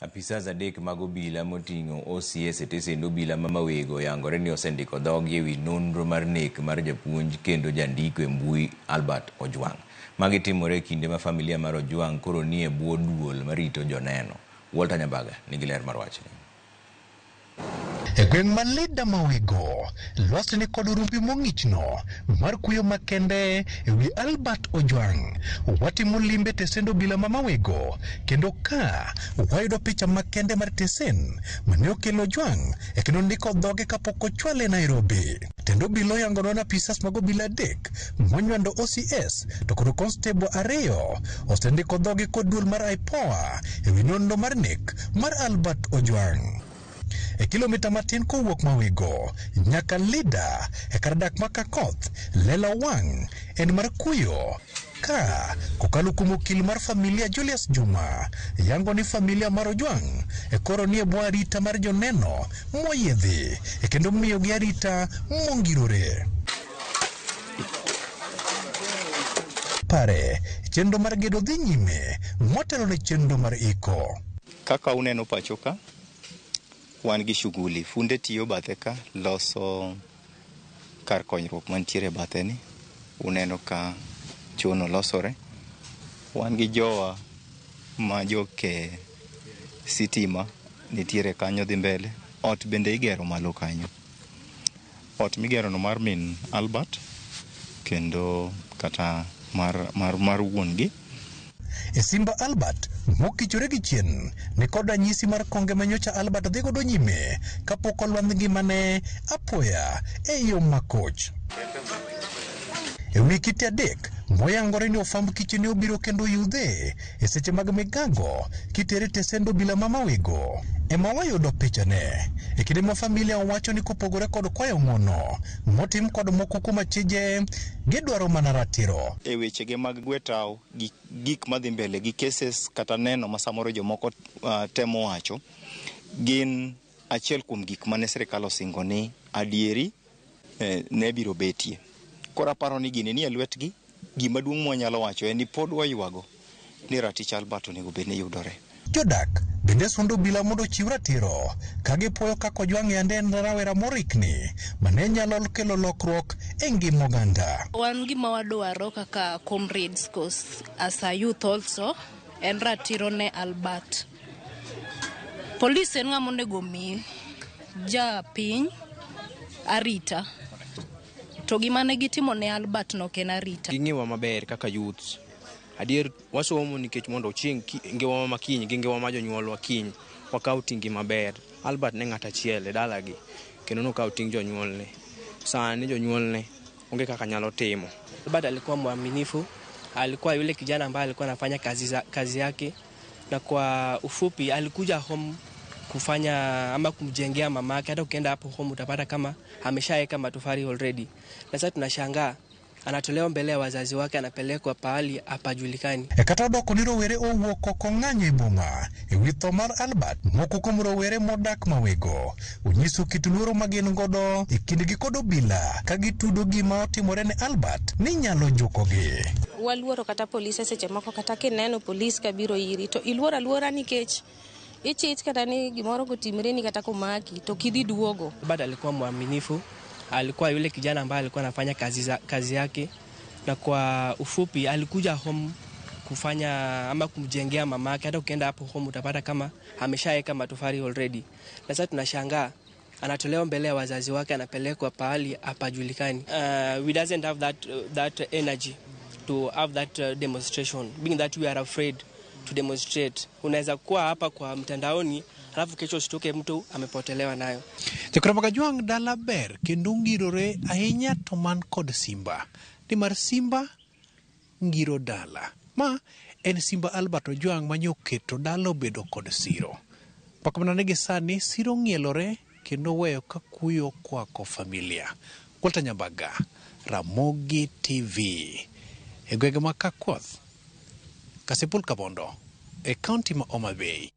Apisas adek mag obila moting'o OCS e tesend obila ma Mawego oyangore ni osendiko dhogi ewi nonro mar nek mar japuonj kendo jandiko e mbui Albert Ojwang. Magi timore e kinde ma familia mar Ojwang koro nie bwo duol marito joneno. Walter Nyambaga nigi ler mar wachni. E gweng' ma Lida Mawego, lwasi ni kod rumbi mong'ichno mar kuyo makende e wi Albert Ojwang'. Watimo limbe tesend obila ma Mawego kendo ka wayudo picha makende mar tesen mane okelo Ojwang' e kendo ndiko dhoge kapok ochwale Nairobi. Tend obila oyangonwa ni apisas mag obila adek monywando OCS to kod constable ariyo osendiko dhogi kod duol mar IPOA e wi nonro mar nek mar Albert Ojwang'. E kilomita matin kowuok Mawego nyaka Lida e kar dak ma Kakoth, lela wang' en mar kuyo ka kokalo kuom okil mar familia Julius Juma yango ni familia mar Ojwang' e koro nie bwo arita mar joneno moyiedhi e kendo miyogi arita mongirore. Pare chenro mar gedo dhi nyime motelo ne chenro mar iko. Kaka uneno pacho ka, wan gi shughuli. Funde tiyo bathe ka loso kar konyruok mantiere bathe ni. Uneno ka chono losore. Wan gi jowa ma joke sitima nitiere kanyo dhi mbele. Ot bende igero malo kanyo. Ot migero no mar min Albert kendo kata mar wuon gi. E Simba Albert mokichore gi chien ni kod ranyisi mar konge manyocha Albert dhi godo nyime kapok olwand ngimane apoya e yo makoch. E wi kite adek moyangore ni ofwamb kiche ne obiro kendo yudhe e seche mag migago kitere tesend obila ma Mawego ema wayudo pichane e kinde ma familia owacho ni kopogore kod kwayo ng'uono motim kod moko kuom achije gidwaro mana ratiro. E wechege mag gwe tawo gi gik madhi mbele gi cases kata neno ma samoro jomoko temo wacho gin achiel kuom gik mane sirikal osingo ni adieri ne biro betie. Koro aparo ni gini nie lwetgi. Gima duong' mwanyalo wacho en ni pod waywago ni ratich Albert onego bed ni yudore. Jodak bende sundo obila mondo ochiw ratiro ka gipuoyo kaka Ojwang' yande en rawera morikni mane nyalo kelo lokruok e ngima oganda. Wan gima wadwaro kaka comrades, cause as a youth also, en ratiro ne Albert. Police en ng'ama onego mi japiny arita. To gima ne gitimo ne Albert no ok en arita. Ging'iwa maber kaka youths. Adier wasomo nikech mondo chieng' ngimawa ma kiny gi ngimawa ma jonyuolwa kiny wakaw ting' maber. Albert ne ng'at achiel e dalagi kendo nokawo ting' jonyuolne. Sani jonyuolne onge kaka nyalo timo. Albert alikuwa mwaminifu, alikuwa yule kijana ambaye alikuwa anafanya kazi yake, na kwa ufupi alikuja home kufanya ama kumjengea mamake. Hata ukienda hapo home utapata kama ameshaweka matofali already. Na sasa tunashangaa anatolewa mbele ya wazazi wake, anapelekwa pahali hapajulikani. E kata odoko ni rowere owuok oko ng'anyo e boma e wi tho mar Albert, moko kuom rowere modak Mawego onyiso kit luoro ma gin godo e kindgi kod obila ka gitudo gima otimore ne Albert ni nyalo jukogi. Waluoro kata polise seche moko, kata kineno polis kabiro iri to iluoro aluora nikech ichich kata ni gimoro kotimre ni kata komaki to kidhi duogo. Albert alikuwa mwaminifu, alikuwa yule kijana ambaye alikuwa anafanya kazi yake, na kwa ufupi alikuja home kufanya ama kumjengea mamake. Hata ukienda hapo home utapata kama ameshaweka matofali already. Na sasa tunashangaa anatolewa mbele ya wazazi wake, anapelekwa pahali hapajulikani. We doesn't have that energy to have that demonstration, being that we are afraid to demonstrate. Unaweza kuwa hapa kwa mtandaoni alafu kesho usitoke mtu amepotelewa nayo. Jokramaka Ojwang' dala ber kendo ngirore ahinya to man kod Simba. Nimar Simba ngiro dala. Ma en Simba Albert Ojwang' manyoketo dala obedo kod siro. Pak mana ni gi sani siro ng'ielore kendo weyo ka kuyo kwako familia. Walter Nyambaga, Ramogi TV. E gwenge ma Kakuoth, Kasipul Kabondo, e kaunti ma Homa Bay.